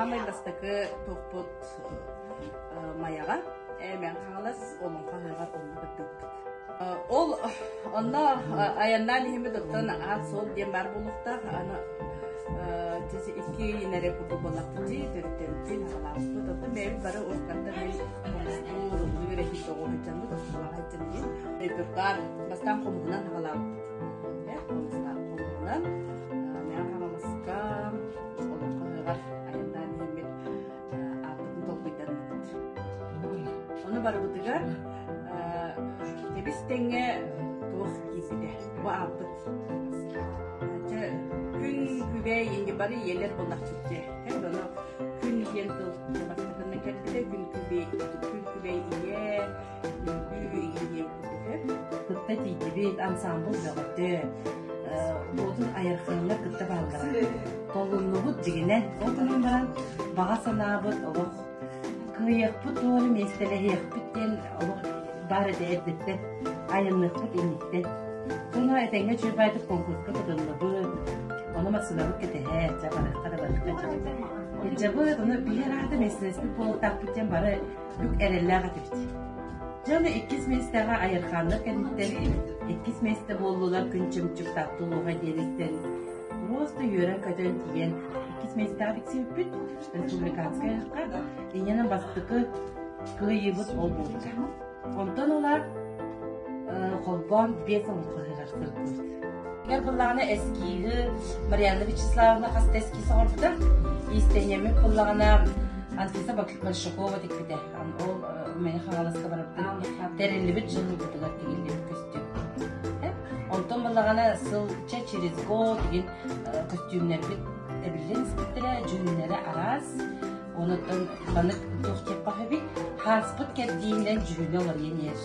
Саамай бастакы туохпут Майаҕа Мэҥэ Хаҥалас Олоҥхо ыһыаҕар онно кыттыбыппыт. Ол онно айаннаан иһиммит оттон аат-суол диэн баар буолуохтаах. Аны икки ыйын эрэ курдук буоллахпыт дии, төрүттэбиппин аҕалаабыппыт. Оттон бэйэбит бары уруккаттан мин хомустуур, ыллыыр эһиил тоҕо сылдьаммыт, оскуолаҕа сылдьан диэн репертуар бастаан хомуһунан аҕалаабыппыт. Хомустаах хомуһунан Мэҥэ Хаҥаласка Олоҥхо ыһыаҕар айаннаан иһиммит ааппытын толкуйданныбыт. Ону барыбытыгар тэбис тэҥҥэ туох киирбитэ. Бу ааппыт. Чэ, күн күбэй инди бары ийэлэр буоллахпыт дьэ. Ону күн диэн тыл бастакынна кэлбитэ, күн күбэй, күн күбэй ийэ, үҥкүү ийэ диэн Кытта тиийдибит, ансаамбыл бөҕөтө, буотун айархааннар кытта бааллара. Толуннубут дьигинэн, ол гынан баран баҕа санаабыт олох кыайыахпыт дуо, миэстэлэһиэхпит диэн олох баар этэ эрдэттэн, айанныахпыт инниттэн. Ону этэҥҥэ үчүгэй конкурска кытынныбыт, ону массыынабыт кэтэһэр, дьэ барыахха да барыахха дьэ. Дьабыт, ону биир аата миэстэлэспит буолуохтаахпыт диэн бары бүк эрэллээх этибит. Дьэ аны иккис миэстэҕэ Айархааннар кэнниттэн иккис миэстэ буоллулар күн чөмчүк тапталуоҕа диэниттэн просто үөрэн-көтөн тиийэн иккис миэстэҕэ тиксибиппит республиканскай ыһыахха инньэнэн бастакы кыайыыбыт ол буолбута. Онтон ыла холбоон 5 олоҥхо ыһыаҕар сырыттыбыт. Эр буллаҕына эскииһы Марианна Вячеславовна хаста эскиз оҥорбута. Иистэнньэммит буллаҕына Анфиса Большакова тикпитэ. Ол Мэҥэ Хаҥаласка барбытын тэриллибит дьыллыбытыгар тигиллибит көстүүм. Онтон буллаҕына сыл чэ через год игин көстүүмнэрбит эбиллэн испиттэрэ, дьүһүннэрэ араас. Онуттан маннык туох диэххэ сөбүй? Хааспыт кэрдиинэн дьүһүнэ уларыйан иһэр.